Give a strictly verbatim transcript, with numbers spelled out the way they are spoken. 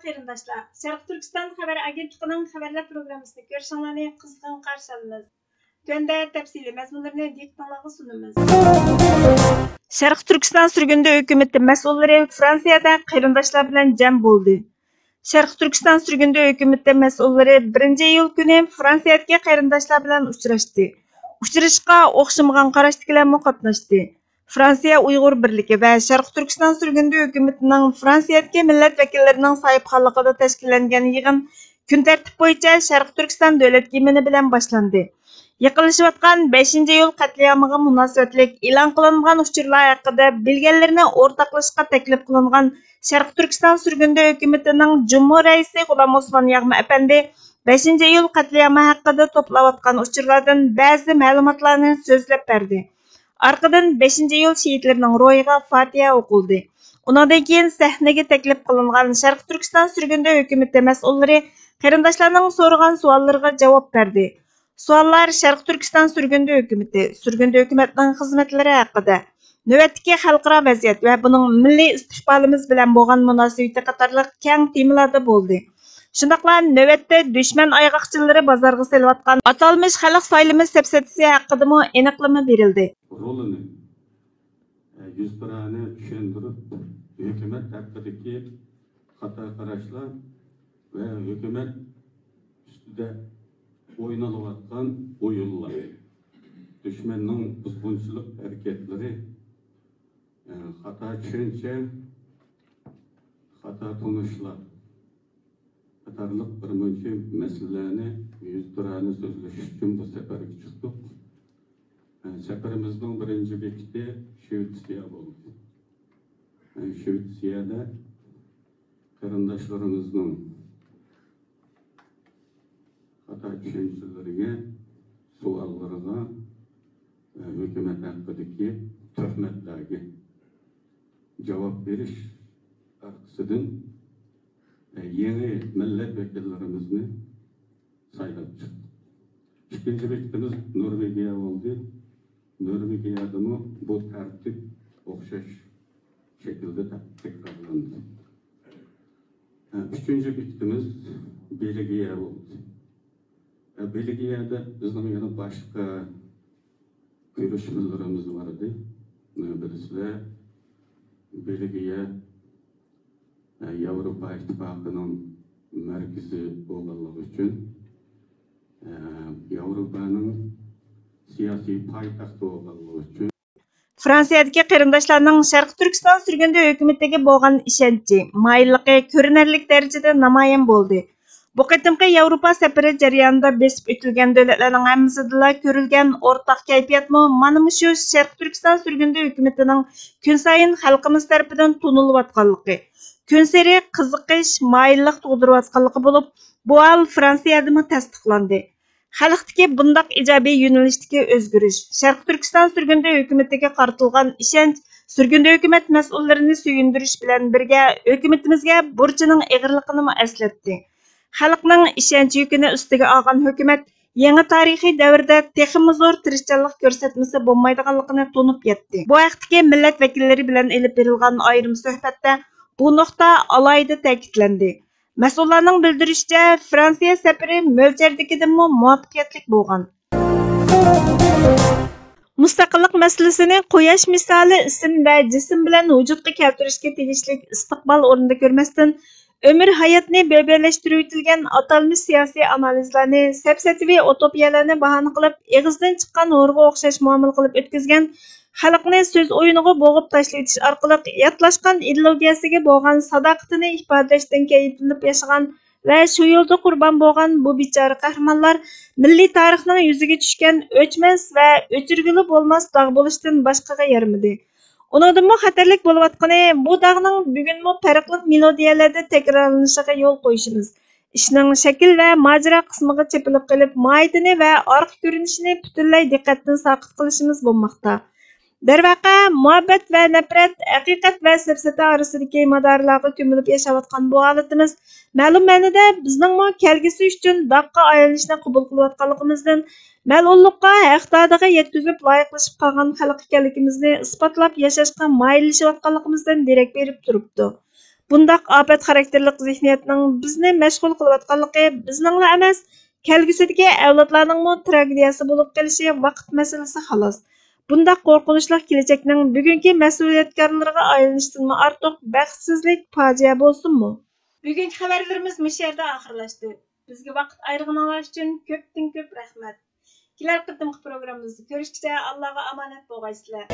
قېرىنداشلار، شەرقىي تۈركىستان خەۋەر ئاگېنتلىقىنىڭ خەۋەرلەر پروگراممىسىنى كۆرۈشۈڭلارنى قىزغىن قارشى ئالىمىز. تۆۋەندە تەپسىلىي مەزمۇنلىرىنى دىققىتىڭلارغا سۇنىمىز. شەرقىي تۈركىستان سۈرگۈندە ھۆكۈمىتى مەسئۇللىرى فرانسىيەدە قېرىنداشلار بىلەن جەم بولدى. شەرقىي تۈركىستان سۈرگۈندە ھۆكۈمىتى مەسئۇللىرى بىرىنچى ئىيۇل كۈنى فرانسىيەدىكى قېرىنداشلار بىلەن ئۇچراشتى. ئۇچرىشىشقا ئوخشىمىغان قاراشتىكىلەرمۇ قاتناشتى. فرانسىيە ئۇيغۇر بىرلىكى ۋە شەرقىي تۈركىستان سۈرگۈندە ھۆكۈمىتىنىڭ فرانسىيەدىكى مىللەت ۋەكىللىرىنىڭ ساھىبخانلىقىدا تەشكىللەنگەن يىغىن كۈن تەرتىپ بويىچە شەرقىي تۈركىستان دۆلەت گىمنى بىلەن باشلاندى. يېقىنلىشىۋاتقان بەشىنچى ئىيۇل قەتلىئامىغا مۇناسىۋەتلىك ئېلان قىلىنغان ئۇچۇرلار ھەققىدە بىلگەنلىرىنى ئورتاقلىشىشقا تەكلىپ قىلىنغان شەرقىي تۈركىستان سۈرگۈندە ھۆكۈمىتىنىڭ جۇمھۇر رەئىسى غۇلام ئوسمان ياغما ئەپەندى بەشىنچى ئىيۇل قەتلىئامى ھەققىدە توپلاۋاتقان ئۇچۇرلاردىن بەزى مەلۇماتلارنى سۆزلەپ بەردى. ئارقىدىن بەشىنچى ئىيۇل شېھىتلىرىنىڭ روھىغا فاتىھە ئوقۇلدى. ئۇنىڭدىن كېيىن سەھنىگە تەكلىپ قىلىنغان شەرقىي تۈركىستان سۈرگۈندە ھۆكۈمىتى مەسئۇللىرى قېرىنداشلارنىڭ سورىغان سوئاللىرىغا جاۋاب بەردى. سوئاللار شەرقىي تۈركىستان سۈرگۈندە ھۆكۈمىتى، سۈرگۈندە ھۆكۈمەتنىڭ خىزمەتلىرى ھەققىدە، نۆۋەتتىكى خەلقئارا ۋەزىيەت ۋە بۇنىڭ مىللىي ئىستىقبالىمىز بىلەن بولغان مۇناسىۋىتى قاتارلىق كەڭ تېمىلاردا بولدى. شۇنداقلا نۆۋەتتە دۈشمەن ئايغاقچىلىرى بازارغا سېلىۋاتقان ئاتالمىش خەلق سايلىمى سەپسەتىسى ھەققىدىمۇ ئېنىقلىما بېرىلدى. رولىنى، ئە، يۈزتۇرانە چۈشەندۈرۈپ، ھۆكۈمەت ھەققىدىكى خاتا قاراشلار ۋە ھۆكۈمەت ئۈستىدە ئوينىلىۋاتقان ئويۇنلار، دۈشمەننىڭ بۇزغۇنچىلىق ھەرىكەتلىرى، ئە، خاتا چۈشەنچە، خاتا تونۇشلار قاتارلىق بىر مۇنچە مەسىلىلەرنى يۈزتۇرانە سۆزلەش ئۈچۈن بۇ سەپەرگە چىقتۇق. سەپىرىمىزنىڭ بىرىنچى بېكىتى شىۋېتسىيە بولدى. شىۋېتسىيەدە قېرىنداشلىرىمىزنىڭ خاتا چۈشەنچىلىرىگە، سوئاللىرىغا، ھۆكۈمەت ھەققىدىكى تۆھمەتلەرگە جاۋاب بېرىش ئارقىسىدىن، يېڭى مىللەت ۋەكىللىرىمىزنى سايلاپ چىقتۇق. ئىككىنچى بېكىتىمىز نورۋېگىيە بولدى. نورۋېگىيەدىمۇ بۇ تەرتىپ ئوخشاش شەكىلدە تە-، تەكرارلاندى. ھە، ئۈچىنچى بېكىتىمىز بېلگىيە بولدى. ھە، بېلگىيەدە بىزنىڭ يەنە باشقا كۆرۈشمىلىرىمىز بار ئىدى. ھە، بىلىسىلەر، بېلگىيە، ھە، ياۋروپا ئىتتىپاقىنىڭ مەركىزى بولغانلىقى ئۈچۈن، ھە، ياۋروپانىڭ سىياسىي پايتەختى بولغانلىقى ئۈچۈن، فرانسىيەدىكى قېرىنداشلارنىڭ شەرقىي تۈركىستان سۈرگۈندە ھۆكۈمىتىگە بولغان ئىشەنچى، مايىللىقى كۆرۈنەرلىك دەرىجىدە نامايان بولدى. بۇ قېتىمقى ياۋروپا سەپىرى جەريانىدا بېسىپ ئۆتۈلگەن دۆلەتلەرنىڭ ھەممىسىدىلا كۆرۈلگەن ئورتاق كەيپىياتمۇ مانا مۇشۇ شەرقىي تۈركىستان سۈرگۈندە ھۆكۈمىتىنىڭ كۈنسايىن خەلقىمىز تەرىپىدىن تونۇلۇۋاتقانلىقى، كۈنسېرى قىزىقىش، مايىللىق تۇغدۇرۇۋاتقانلىقى بولۇپ، بۇ ھال فرانسىيەدىمۇ تەستىقلاندى. خەلقتىكى بۇنداق ئىجابىي يۆنىلىشتىكى ئۆزگىرىش، شەرقىي تۈركىستان سۈرگۈندە ھۆكۈمىتىگە قارىتىلغان ئىشەنچ سۈرگۈندە ھۆكۈمەت مەسئۇللىرىنى سۆيۈندۈرۈش بىلەن بىرگە، ھۆكۈمىتىمىزگە بۇرچىنىڭ ئېغىرلىقىنىمۇ ئەسلەتتى. خەلقنىڭ ئىشەنچ يۈكىنى ئۈستىگە ئالغان ھۆكۈمەت يېڭى تارىخىي دەۋردە تېخىمۇ زور تىرىشچانلىق كۆرسەتمىسە بولمايدىغانلىقىنى تونۇپ يەتتى. بۇ ھەقتىكى مىللەت ۋەكىللىرى بىلەن ئېلىپ بېرىلغان ئايرىم سۆھبەتتە بۇ نۇقتا ئالاھىدە تەكىتلەندى. مەسئۇللارنىڭ بىلدۈرۈشىچە، فرانسىيە سەپىرى مۆلچەردىكىدىنمۇ مۇۋەپپەقىيەتلىك بولغان. مۇستەقىللىق مەسىلىسىنى قۇياش مىسالى ئىسىم ۋە جىسىم بىلەن ۋۇجۇدقا كەلتۈرۈشكە تېگىشلىك ئىستىقبال ئورنىدا كۆرمەستىن، ئۆمۈر ھاياتنى بۆبەيلەشتۈرۈۋېتىلگەن ئاتالمىش سىياسىي ئانالىزلارنى، سەپسەتىۋى ئۇتوپىيەلەرنى باھانە قىلىپ، ئېغىزدىن چىققان ھورغا ئوخشاش مۇئامىلە قىلىپ ئۆتكۈزگەن، خەلقنى سۆز ئويۇنىغا بوغۇپ تاشلىۋېتىش ئارقىلىق ياتلاشقان ئىدېئولوگىيەسىگە بولغان ساداقىتىنى ئىپادىلەشتىن كەيپلىنىپ ياشىغان ۋە شۇ يولدا قۇربان بولغان بۇ بىچارە قەھرىمانلار مىللىي تارىخنىڭ يۈزىگە چۈشكەن ئۆچمەس ۋە ئۆچۈرگىلى بولماس داغ بولۇشتىن باشقىغا يارىمىدى. ئۇنىڭدىنمۇ خەتەرلىك بولۇۋاتقىنى، بۇ داغنىڭ بۈگۈنمۇ پەرقلىق مېلودىيەلەردە تەكرارلىنىشىغا يول قويۇشىمىز، ئىشنىڭ شەكىل ۋە ماجىرا قىسمىغا چېپىلىپ قېلىپ، ماھىيىتىنى ۋە ئارقا كۆرۈنۈشىنى پۈتۈنلەي دىققەتتىن ساقىت قىلىشىمىز بولماقتا. دەرۋەقە، مۇھەببەت ۋە نەپرەت، ھەقىقەت ۋە سەپسەتە ئارىسىدىكى مادارلارغا كۆمۈلۈپ ياشاۋاتقان بۇ ھالىتىمىز مەلۇم مەنىدە بىزنىڭمۇ كەلگۈسى ئۈچۈن داغقا ئايلىنىشنى قوبۇل قىلىۋاتقانلىقىمىزدىن، مەلئۇنلۇققا، ھەق دادىغا يەتكۈزۈپ لايىقلىشىپ قالغان خەلق ئىكەنلىكىمىزنى ئىسپاتلاپ ياشاشقا مايىللىشىۋاتقانلىقىمىزدىن دېرەك بېرىپ تۇرۇپتۇ. بۇنداق ئاپەت خاراكتېرلىك زېھنىيەتنىڭ بىزنى مەشغۇل قىلىۋاتقانلىقى بىزنىڭلا ئەمەس، كەلگۈسىدىكى ئەۋلادلارنىڭمۇ تراگېدىيەسى بولۇپ قېلىشى ۋاقىت مەسىلىسى، خالاس. بۇنداق قورقۇنچلۇق كېلەچەكنىڭ بۈگۈنكى مەسئۇلىيەتكارلىرىغا ئايلىنىشتىنمۇ ئارتۇق بەختسىزلىك، پاجىئە بولسۇنمۇ؟ بۈگۈنكى خەۋەرلىرىمىز مۇشۇ يەردە ئاخىرلاشتى. بىزگە ۋاقىت ئايرىغىنىڭلار ئۈچۈن كۆپتىن كۆپ رەھمەت. كېلەر قېتىمقى پروگراممىمىزدا كۆرۈشكىچە ئاللاغا ئامانەت بولغايسىلەر.